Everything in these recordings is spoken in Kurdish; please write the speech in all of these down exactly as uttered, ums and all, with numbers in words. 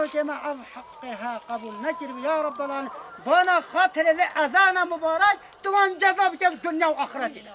Kema ev heqê ha qebûl nekiribû, ya Rabbel Alemin. Bana xatirê vê ezana mubarek, tu wan ceza bike bi dunya û axiretê de.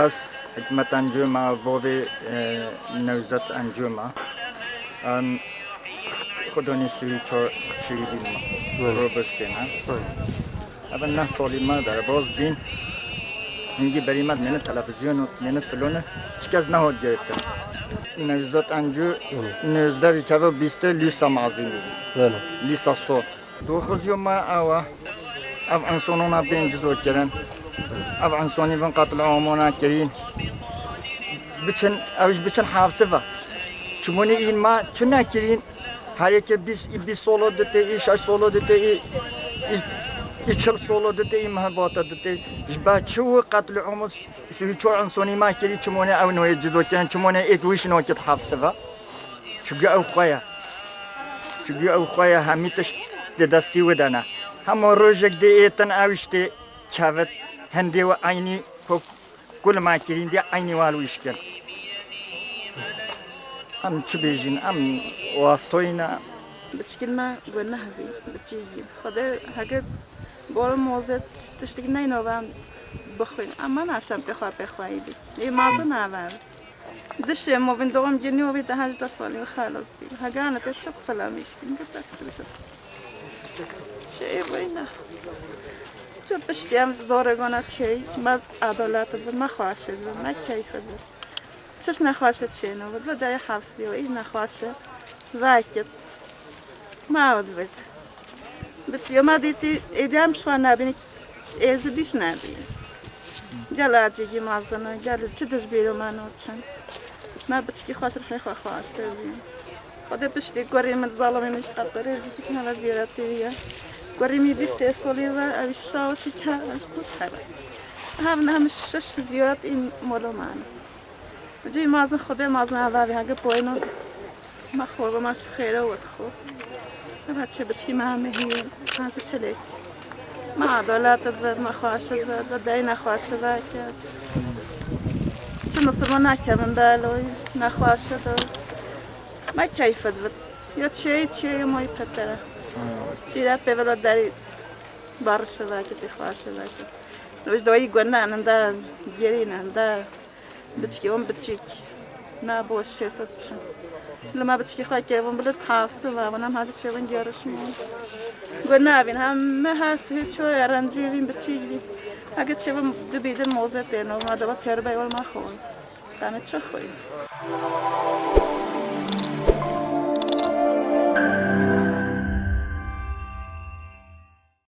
Ez Hikmet Encû me, bavê, e, Newzet Encû me. Em xwedonî sihî çar şehîdî me. Evet. Robustê me. Evet. Ev neh salî me derbas bîn. Hingî berî me dimêne televîzyon û dimêne filone. Çi kes nehot girtin. Newzet Encû, evet, nêzdeh vî keve bîstê lîsa mezin bû. Evet. Lîsa sor. Doxuziyo me ew e, ev insonona bên cizo kirin. Ev insonî vin qetil amona kirîn. Biçin, ew ji biçin hafsiva. Çimonî în me çi nekirîn? Her yekê bîst, bîst solo dite, î şeş solo dite, î, î, î çil solo dite, î mehbata dite. Ji be çi û qetil amon sihî çar insonî me kirî, çimonê ew noyê cizo kirin, çimonê êk wîş nokit hafsiva. Çugi ew xwe ye. Çugi ew xwe ye, hemî tişt di destî wî de ne. Hema rojek dê êtin ew îştê kevit, hindê wî eynî hok kul me kirîn dê eynî wal wî şkin. Em çi bêjin, em wastoyî ne. Biçikên me guneh bî, biçîk bî. Xwedê heke bor moze tiştik neyno van bixwîn. Em me naşem pê xwe pê xweyî bî. Ê mazin navên. Dişê movin doğum günü o bir daha hejdeh salî xelas bî. Hegane te çi qutulamiş bin, gıtak çi bikir. Şey boyna. Çi piştî em zor gona çey, me adalet bi, me xweş bi, me keyf bi. Çiş nexweş çêno bi, bi dayê hafsiyo, î nexweş vakit. Ma ew divêt. Bi çiyo ma dîtî êdî em şiwa nabîn, êzidîş nabîn. Gel acîgî mazin o, gel çi cij bîro ma noçin. Ma biçikî xweş rihê xwe xweş tevî. Xwedê piştî gorî min zalimî min ji qeperê zî nava zîyaretê ye. Gorî min dî sê solî ve ew şawitî ke ez qut here. Hev ne hem şeş zîyaret î molo mane. Cî mazin Xwedê mazin eva vê hege poyno. Ma xwe ve ma şi xêre wet xwe. Eva çi biçî ma mehî, ma se çelek. Ma adolat ve, ma xwaşe ve, da dayna xwaşe ve ke. Çi musulman nake min belo, ma xwaşe da. Ma keyf ve. Ya çey, çey moy petere. Çira pevela dari barışe ve ke, xwaşe ve ke. Biz doyî gwenan da, gerînan da. Biçikê wan biçîk. Na boş hêsa diçin. Li me biçikê xwe kevin bilit hafsi va, wana em hacî çevin gerişmo. Got navîn, heme her sihê ço erencî vîn biçîk vîn. Heke çevin dibîdin moze têno, ma deva terbey wal ma xwe. Tane çi xwe.